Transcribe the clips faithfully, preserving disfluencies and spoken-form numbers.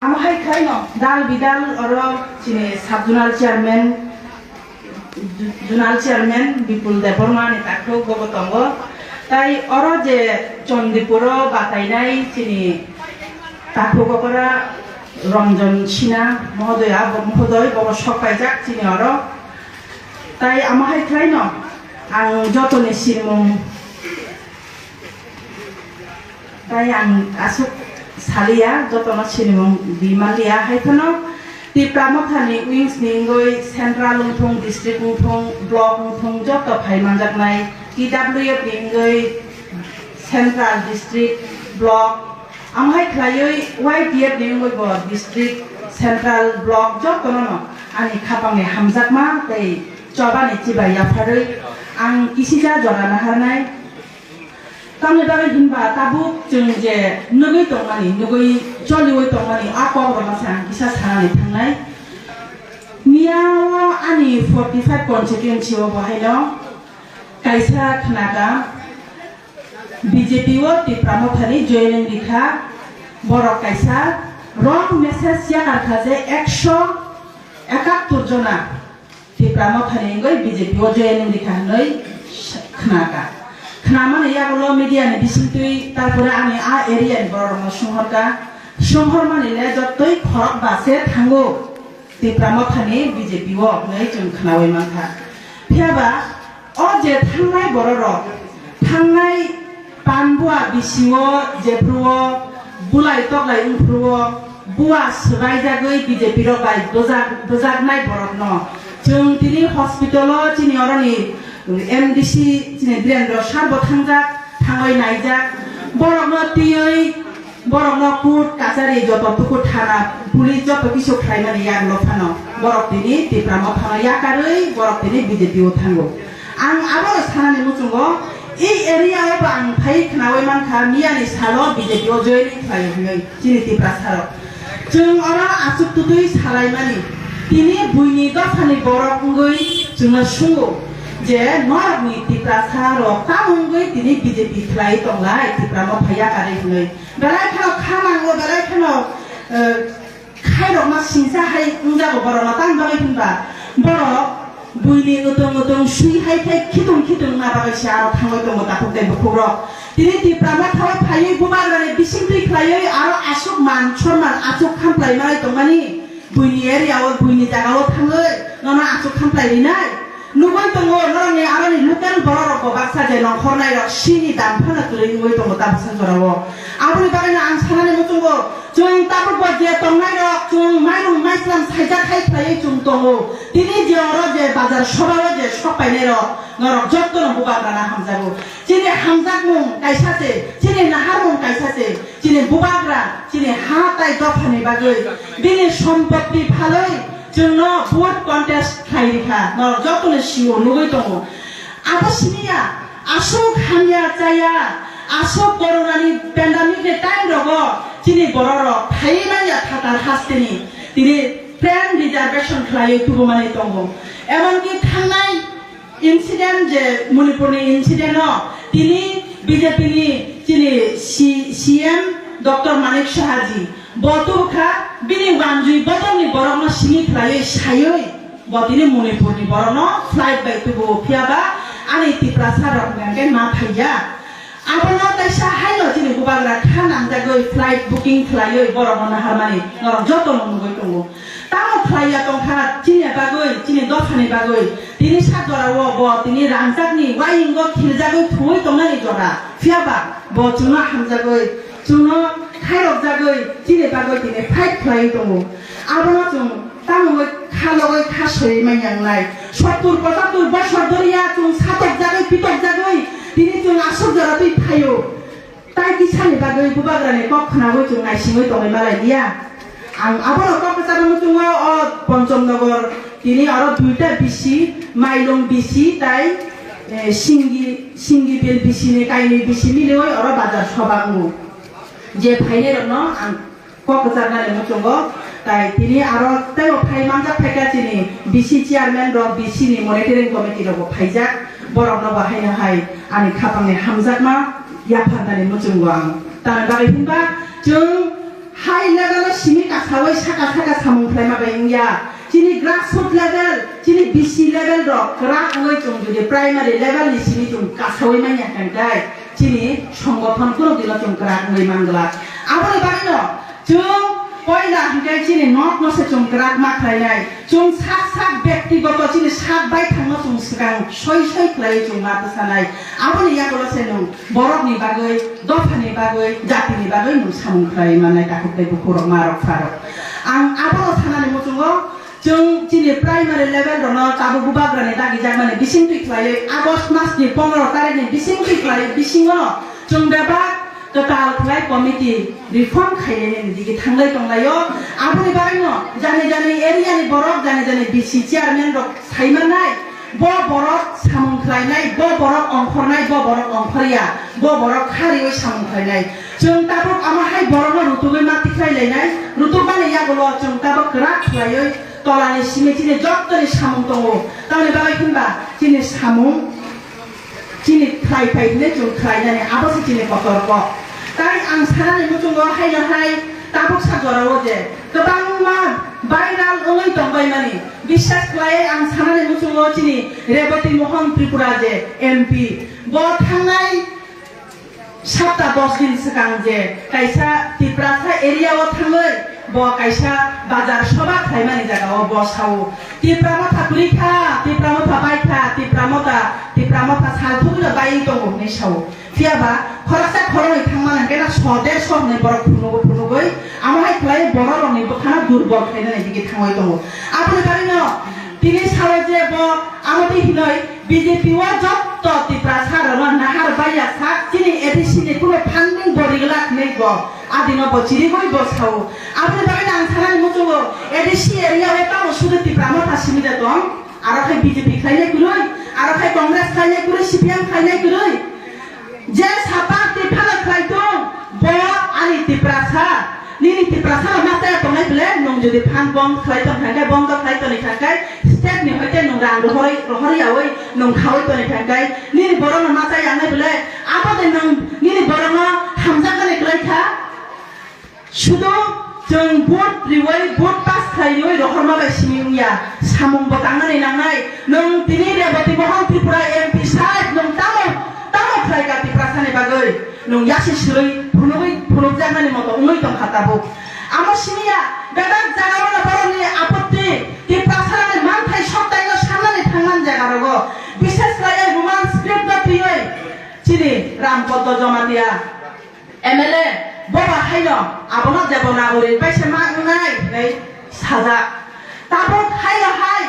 Amo hai khlaino dal bidal oro chini sub zonal chairman, zonal chairman Bipul Debbarma ni takhuk bobo tongo. Tai oro je Chandipuro batainai chini takhuk okora Ranjan Sinha mohodoya, bo-, mohodoi bobo sok paijak chini oro. Tai amo hai khlaino ang jotoni sinimung Tai ang aswk saliya, jotono sinimung di manliya. Hai phano Tipra Mothani wings ni wngwi central wngthung, district wngthung, block wngthung, joto phai manjaknai T W F ni wngwi central, district, block, amo hai khlaiwi Y T F ni wngwi bo district, central, block jotono no ani khapangni hamjakma tei chobani chibai yapharwi ang kisisa jora naharnai. Tamni bagwi hinba tabuk chwng je nugwi tongmani, nugwi choliwi tongmani a kokrokno se ang kisa sanani thangnai. Miyao ani forty five constituency o bo haino kaisa khnaka B J P o Tipra Mothani joining rikha, borok kaisa wrong message yakar kha je ekso ekattor jona Tipra Mothani wngwi B J P o joining rikha hwnwi khna kha. Khna mani yagulo media ni bisingtwi, tarpore ani a area ni borok rokno swnghor kha. Swnghor mani le jottoi khorok ba se thango Tipra Mothani B J P o hwnwi chwng khnaui mankha. Phiya ba o je thangnai borok rok, thangnai Panbua bisingo jephruo bulai toklai wngphruo bua swbaijagwi B J P rok bai bwjak-, bwjaknai borokno chwng tini hospital-o chini oroni M D C chini Birendra sir bo thangjak, thangwi naijak. Borokno twiwi borokno court kachari joto tuku thana police joto kisu khlaimani yagulo phano borok tini Tipra Mothano yakarwi borok tini B J P-o thango. Ang abono sanani muchungo, ei area o bo ang phai khnaui mankha, miyani salo B J P o joining khlai hwnwi chini Tiprasa rok. Chwng oro achuk tutui salaimani, tini buini dophani borok wngwi chwngno sungo je norokni Tiprasa rok tamo wngwi tini B J P khlai tonglai, Tipra Motha yakarwi hwnwi. Belai kheno kha nango, belai kheno, eh, khairokma singsa hai wngjago borokno, tamni bagwi hinba borok buini wtwng wtwng swi hai khe khitung khitung wngna bagwi se aro thangwi tongo takhuk tei bukhukrok. Tini Tipra Mothao phaiwi bubagrani bisingtwi khlaiwi aro aswk man sonman aswk khamplai manai tongmani buini area o, buini jaga o thangwi nono aswk khamplai rinai? Nugwi tongo, norokni aroni local bororokbo baksa je nongkhornairok sini dam phano kwrwi wngwi tongo tabuksa jorao. Aboni bagwino ang sanani muchungo, chwng tabukbo je tongnairok, chwng mairum maislam saijak hai khlaiwi chwng tongo. Tini je oro je bazar sobao je sok painairok, norok jotono bubagrana hamjago. Chini hamjakmung kaisa se, chini naharmung kaisa se, chini bubagra, chini ha tai dophani bagwi, bini sompotti phalwi, Chwngno vote contest khlai rikha, norok jotono sio, nugwi tongo. Abo simiya, aswk hamya chaya, aswk corona ni pandemic ni time rogo chini borok rok phaiwi manya phatar hasteni tini train reservation khlaiwi tubumani tongo. Emonki thangnai incident je Manipur ni incident o tini B J P ni chini C-, C M Doctor Manik Saha ji bo tubukha bini wanjwi bodolni borokno simi khlaiwi saiwi bo tini Manipur ni borokno flight bai tubuo, phiya ba ani Tiprasa rok hwnka khe ma phaiya. Abono teisa haino chini bubagra kha nangjagwi flight booking khlaiwi borokno naharmani norok jotono nugwi tongo. Tamo khlaiya tongkha chini bagwi, chini dophani bagwi. Tini sa jorao bo tini rangchakni wayingo khiljagwi thuwi tongnani jora. Phiya ba bo chwngno hamjagwi, chwngno khairokjagwi chini bagwi tini fight khlaiwi tongo. Abono chwng tamungwi kha logwi kha soiwi manya wngnai. Sottur pochattur bosor doriya chwng satokjagwi pitokjagwi tini chwng aswk jora twi phaio. Tai kisani bagwi bubagrani kok khnaui chwng naisingwi tongwi malai liya. Ang abono kok kwcharo muchungo o Ponchom Nogor tini oro duita B C, Mailung B C tai, eh, Singi, Singi Bill B C ni kainwi B C miliui oro bazar soba wngo. Je phainai rokno ang kok kwcharnani muchungo, tai tini aro teibo phai manjak phaikha chini B C chairman rok, B C ni monitoring committee rokbo phaijak, borokno bo haino hai ani khapangni hamjakma yapharnani muchungo ang. Tamni bagwi hinba chwng high level o simi kasa Oi saka saka samung khlaima bai wngya. Chini grassroots level, chini B C level rok kwrak wngwi chwng jodi primary level ni simi chwng kasawi manya hwnkhe chini songgothon kunu dino chwng kwrak wngwi manglak. Aboni bagwino chwng poila hwnkhe chini nok no se chwng kwrak ma khlainai. Chwng sak sak bektigoto chini sak bai thangno chwng swkang soi soi khlaiwi chwng ma bwsanai. Aboni yagulo se nwng borokni bagwi, dophani bagwi, jatini bagwi nwng samung khlaiwi mannai takhuk tei bukhurok, marok, pharok. Ang abono sanani muchungo, chwng chini primary level rokno tabuk bubagrani dagijakmani bisingtwi khlaiwi August masni pondro tarikni bisingtwi khlaiwi bisingo chwng bebak kwtal khlai committee reform khainani digi thanglai tonglaio. Aboni bagwino jani jani area ni borok, jani jani B C chairman rok saimanai. Bo borok samung khlainai, bo borok ongkhornai, bo borok ongkhorya, bo borok khariwi samung khlainai. Chwng tabuk amo hai borokno rutugwi ma tikhlai lainai, rutubani yagulo chwng tabuk kwrak khlaiwi tolani simi chini jottoni samung tongo. Tamoni bagwi hwnba chini samung chini khlai phai hwnwi chwng khlainani abo se chini kotor kok. Tai ang sanani muchungo haino hai tabuk sa jorao je kwbangma viral wngwi tongbaimani. Biswas khlaiwi ang sanani muchungo chini Reboti Mohan Tripura je M P, bo thangnai sapta dos din swkang je kaisa Tiprasa area o thangwi bo kaisa bazar soba khlaimani jaga o bo sao, "Tipra motha kwrwi kha, Tipra motha bai kha, Tipra motha, Tipra motha salthugwi no bai tongo," hwnwi sao. Phiya ba khoroksa khoroknwi thangmani hwnkhe na so der so hwnwi borok phunugo, phunugwi amo hai khlai borok rokni bwkhano durbol khlainani digi thangwi tongo. Aboni bagwino tini sao je bo amo twi hwnwi B J P o jotto Tiprasa rokno nahar baiya sak chini A D C ni kuno funding bo rigwlak hinwi bo adino bo chirigwi bo sao. Aboni bagwino ang sanani muchungo A D C area o tamo sudu Tipra motha simi de tong. Aro khe B J P khlainai kwrwi, aro khe Congress khlainai kwrwi, C P M khlainai kwrwi. Je sapak twi phano khlai tong, bo ani Tiprasa. Nini Tiprasa no ma chaya tongnai bwle, nwng jodi phan bond khlai tong kha khe, bond khlai toni kha khe, state ni hoite nwng rang rohorwi, rohorwi yaui nwng khaui toni kha khe, nini borok no ma chaya wngnai bwle, abo de nwng nini borok no hamjakmani kwrwi kha. Sudu chwng vote riwi, vote pass khlaiwi rohorma bai simi wngya, samung bo tangnani nangnai. Nwng tini Reboti Mohan Tripura M P side nwng tamo, tamo khlai ka Tiprasani bagwi? Nwng yasi sirwi phunugwi, phunukjaknani moto wngwi tongkha tabuk. Amo simiya, bebak jagao no borokni apotti, Tiprasani manthai soktaino sannani thangmani jagarogo, bishes khlaiwi Roman script no twiwi chini Ram Poddo Jamatia M L A bo ba haino abono Devanagari paisa ma wngnai hinwi sajak. Tabuk haino hai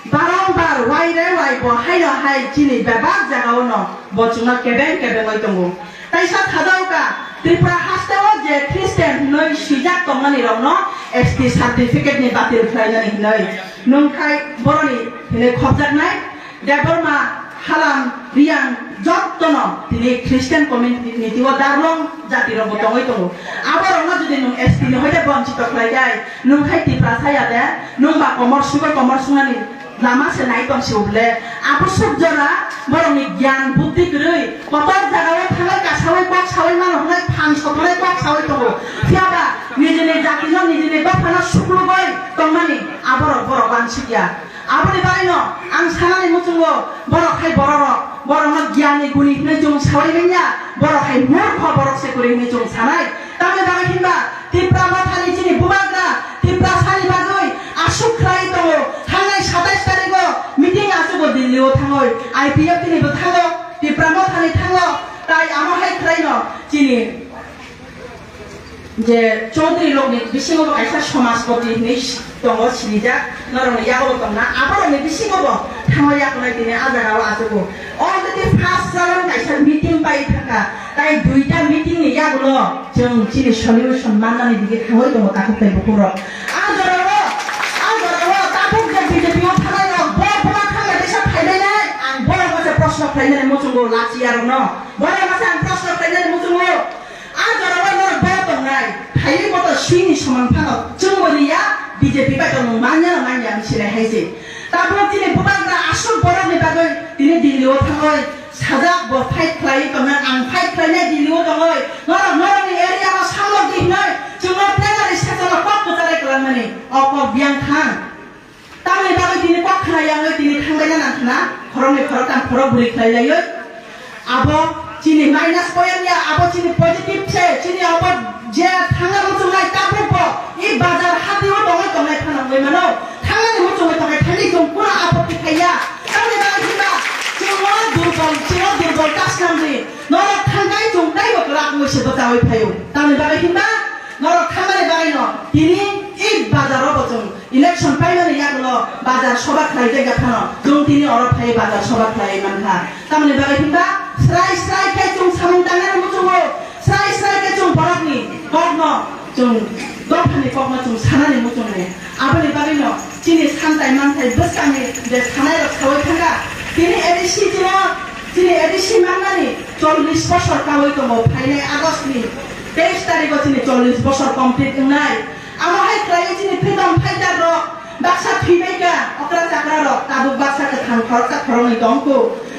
barongbar wai re wai bo haino hai chini bebak jagao no bo chwngno kebeng kebengwi tongo. Taisa sajao ka Tripura hasteo je Christian hinwi swijak tongmani rokno S T certificate ni batil khlainani hinwi nwng khai boroni hinwi khopjaknai. Debbarma, Halam, Riyang, jottono tini Christian community o Darlong jati rokbo tongwi tongo. Aborokno jodi nwng S T ni hoite bonchito khlai khe, nwng khai Tiprasa ya de, nwng ba komor sugo komor sungnani lama se nai tong si uble. Abo suk jora borokni gyan buddhi kwrwi, kotor jagao thanglai kasawi kok sawi mano hwnwi phan sotonai kok sawi tongo. Phiya ba nijini jatino, nijini dophano suklugwi tongmani aborok borok wansikya. Aboni bagwino ang sanani muchungo, borok hai bororok, borokno giyani guni hinwi chwng sawi manya, borok hai murkho borok se kwrwi hinwi chwng sanai. Tamni bagwi hinba Tipra Mothani chini bubagra Tiprasani bagwi aswk khlai tongo. Thangnai satais tarigo meeting achugo Delhi o thangoi, I P F T ni bo thango, Tipra Mothani thango, tai amo hai khlaino chini je Chaudhary rokni bisingo bo kaisa somajpoti hinwi tongo sinijak, norokni yago bo tongna, aborokni bisingo bo thangwi yakunai tini a jagao achugo. Already first round kaisa meeting pai thangkha, tai duita meeting ni yagulo chwng chini solution mannani digi thangwi tongo takhuk tei bukhuk rok. A jorao, a jorao takhuk je B J P o thangnai rok bo buma thangna teisa phailainai, ang borok masa proshno khlainani muchungo lachi arokno, borok masa ang proshno khlainani muchungo. A jorao norok bo tongnai, phaiwi boto swini somang phano chwngbo riya, B J P bai tongmung manya na manya wng sinai hai se. Tabuk chini bubagra aswk borokni bagwi tini Delhi o thangwi sajak, bo fight khlaiwi tongnai, ang fight khlainai Delhi o tongwi, norok norokni area no samlok di hinwi chwngno plenary session o kok kwcharwi Biyang thang. Tamoni bagwi tini kok khna yangwi tini thangbaina nang khna, khoroknwi khoroktham khorok bwrwi khlai laiwi. Abo chini minus point ya, abo chini positive se, chini abo je thangna muchungnai tabukbo i bazar hati o tongwi tongnai phano wngwi mano. Thangnani muchungwi tongkhe thangdi chwng kuno apatti khaiya. Tamoni bagwi hinba chwng o durbol, chwng o durbol ta swnamdi. Norok thangkhai chwng teibo kwrak wngwi se bwchaui phaio. Tamoni bagwi hinba norok thangmani bagwino tini i bazar o bo chwng election paimani yagulo bazar soba khlai tei phano chwng tini oro phai bazar soba khlai mankha. Tamoni bagwi hinba srai srai khe chwng samung tangnani muchungo, srai srai khe chwng borokni kokno chwng dophani kokno chwng sanani muchungo. Aboni bagwino chini santai manthai bwskangni je sanai rok sawi thangkha. Tini A D C chino, chini A D C manmani chollish bosor kawi tongo, phainai August ni teis tarigo chini chollish bosor complete wngnai. Amo hai khlaiwi chini freedom fighter rok baksa thwibaikha, okra chakra rok tabuk baksa kwthang khoroksa khoroknwi tongkhu.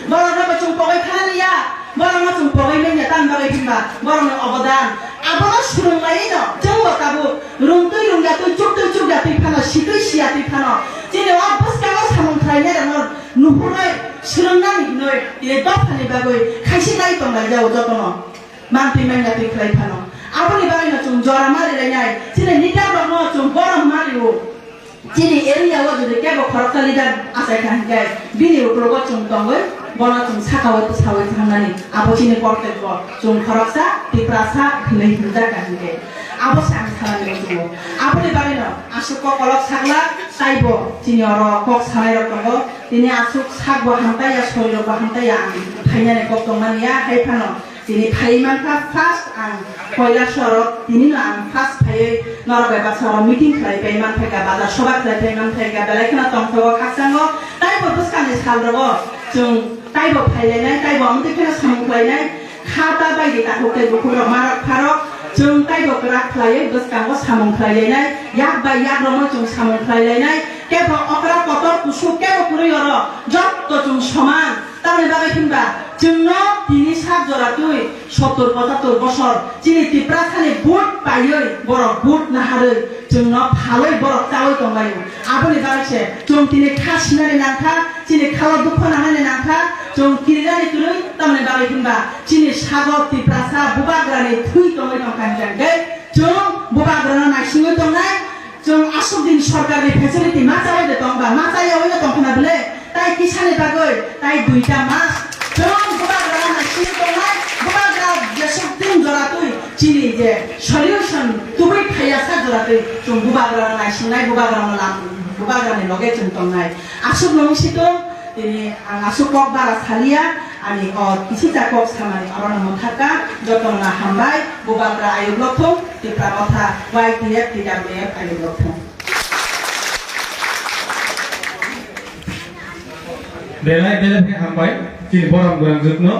Borokno bo chwng pogwi thanani ya, borokno chwng pogwi manya tamni bagwi hinba borokni obodan. Abono swrwng laiwi no chwngbo tabuk rwngtwi rwngyatwi chuktwi chukyatwi phano sitwi siyatwi phano chini o bwskango samung khlainai rokno nuhurwi swrwngnani hinwi tini dophani bagwi khaisi lai tonglaijao jotono. Mantwi manya twi khlai phano. Aboni bagwino chwng jora mari lainai, chini leader rokno chwng borom mario. Chini area o jodi kebo khoroksa leader achai kha hinkhe bini uklogo chwng tongwi bono chwng saka o sawi thangnani abo chini kortebbo. Chwng khoroksa Tiprasa hinwi hinjak kha hinkhe abo se ang sanani muchungo. Aboni bagwino aswk kok kolok sakla taibo chini oro kok sanai rok tongo. Tini aswk sakbo hamtaiya, sorirokbo hamtaiya ang phainani kok tongmani ya hai phano. Tini phaiwi mankha first ang Kailasoro, tinino ang first phaiwi norok bai baksa oro meeting khlai pai mankha, bazar soba khlai pai mankha, belai kheno tongthogo khakchango, taibo bwskangni salrogo chwng taibo phailainai, taibo amtwi kheno samung khlainai, kha ta bai di takhuk tei bukhukrok marok pharok chwng taibo kwrak khlaiwi bwskango samung khlailainai, yak bai yakrokno chwng samung khlailainai, kebo okra kotor kusuk kebo kwrwi oro jotto chwng soman. Tamni bagwi hinba chwngno tini sak jora twi sottor pochator bosor chini Tiprasani vote paiwi borok vote naharwi chwngno phalwi borok chawi tonglaio. Aboni bagwi se chwng tini kha sinani nangkha, chini khalo dukho nangnani nangkha, chwng kirinani kwrwi. Tamni bagwi hinba chini sago Tiprasa bubagrani thwi tongwi tongkha hinkhe chwng bubagrano naisingwi tongnai. Chwng aswk din sorkarni facility ma chawi de tong ba, ma chaya oi no tong khna bwle, tai kisani bagwi, tai duita mas. Chwng bubagra naisingwi tongnai, bubagra jeswk din jora twi chini je solution tubui phaiya sa jora twi chwng bubagra naisingnai, bubagra no lam, bubagra ni loge chwng tongnai. Aswk no wng si tong. Tini ang aswk kok bara salia, ani o kisi ta kok samani orono mwthaka, jotono hambai, bubagra ayuk lothung, Tipra Motha, Y T F, T W F ayuk lothung. Belai belai khe hambai, chini borom gwnang jwkno.